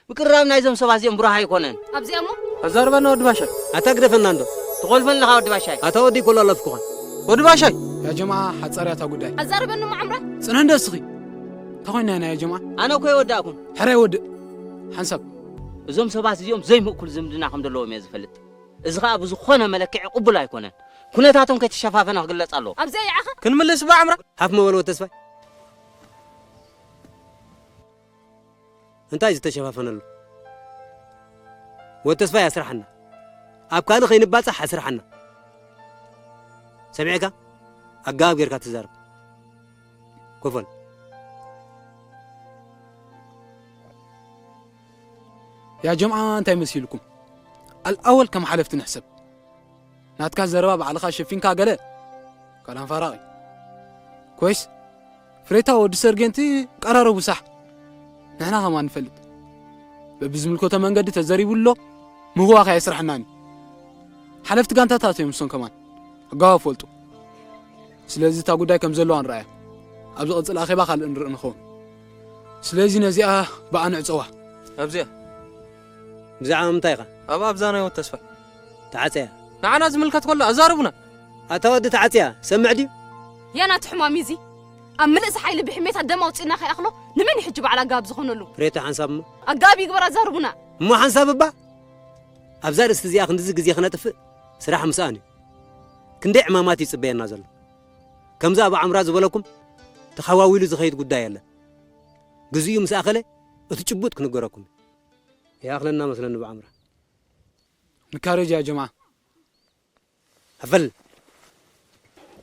ምቅርራብ ናይዞም ሰባት እዚኦም ብሩህ ኣይኮነን። ኣብዚኣ እሞ ኣዛርበና ወዲ ባሻይ። ኣታ ግደፈና እንዶ። ትኾልፈኒ ኣለኻ ወዲ ባሻይ። ኣታ ወዲ ይኮሎ ኣለፍኩኻ። ወዲ ባሻይ። ያ ጀማዓ ሓጻር እያ እታ ጉዳይ። ኣዛርበኒ እሞ ዓምራ። ጽንሕ እንዶ እስኺ። እንታይ ኮይና ኢና ያ ጀማዓ? ኣነ እኮ ይወዳእኩም። ሕራይ ወድእ። ሓንሳብ። እዞም ሰባት እዚኦም ዘይምእኩል ዝምድና ከም ዘለዎም እየ ዝፈልጥ። እዚ ኸኣ ብዝኾነ መለክዒ ቅቡል ኣይኮነን። ኩነታቶም ከይተሸፋፈነ ክግለጽ ኣለዎ። ኣብዚኣ ይዓኸ? ክንምልስ እባ ዓምራ። ሓፍ መበል ወተስፋይ። እንታይ ዝተሸፋፈነሉ? ወተስፋይ ኣስራሓና። ኣብ ካልእ ከይንባጻሕ ኣስራሓና። ሰሚዕካ? ኣገባብ ጌርካ ትዛረብ። ኮፈል። ያ ጀምዓ እንታይ መሲልኩም? ኣልኣወል ከም ሓለፍቲ ንሕሰብ። ናትካ ዘረባ ባዕልኻ ሸፊንካ ገለ። ካላም ፋራቒ። ኮይስ? ፍሬታ ወዲ ሰርጌንቲ ቀራረቡ ሳሕ። ንሕና ከማን ንፈልጥ። በብዝምልከቶ መንገዲ ተዘሪቡ ኣሎ፣ ምህዋኽ ኣየስራሕናን እዩ። ሓለፍቲ ጋንታታት እዮም እሶም ከማን። ኣገባብ ፈልጡ። ስለዚ እታ ጉዳይ ከም ዘለዋ ንረኣያ። ኣብ ዝቕጽል ኣኼባ ካልእ ንርኢ ንኸውን። ስለዚ ነዚኣ ብኣ ንዕጸዋ። ኣብዚኣ። ብዛዕባ ምንታይ ኢኻ? ኣብ ኣብዛ ናይ ወድ ተስፋ። ተዓጽያ። ንዓና ዝምልከት ከሎ ኣዛርቡና። ኣታ ወዲ ተዓጽያ፣ ሰምዕ ድዩ? ያ ናቱ ሕማም እዩ እዚ። ኣብ ምልእስ ሓይሊ ብሕሜት ኣደም ኣውጺእና ከይኣኽሎ፣ ንመን እዩ ሕጂ በዓል ኣጋብ ዝኾነሉ? ፍሬታ ሓንሳብ እሞ። ኣጋብ ይግበር ኣዛርቡና። እሞ ሓንሳብ እባ? ኣብዛ ርእስቲ እዚኣ ክንድዚ ግዜ ክነጥፍእ ስራሕ ምስኣን እዩ። ክንደይ ዕማማት እዩ ዝጽበየና ዘሎ። ከምዚ ኣብ ኣምራ ዝበለኩም ተሓዋዊሉ ዝኸይድ ጉዳይ የለን። ግዜኡ ምስ ኣኸለ እቲ ጭቡጥ ክንገረኩም እዩ። ይኣኽለና መስለኒ ብኣምራ። ንካረጅ ያ ጀምዓ። ኣፈል።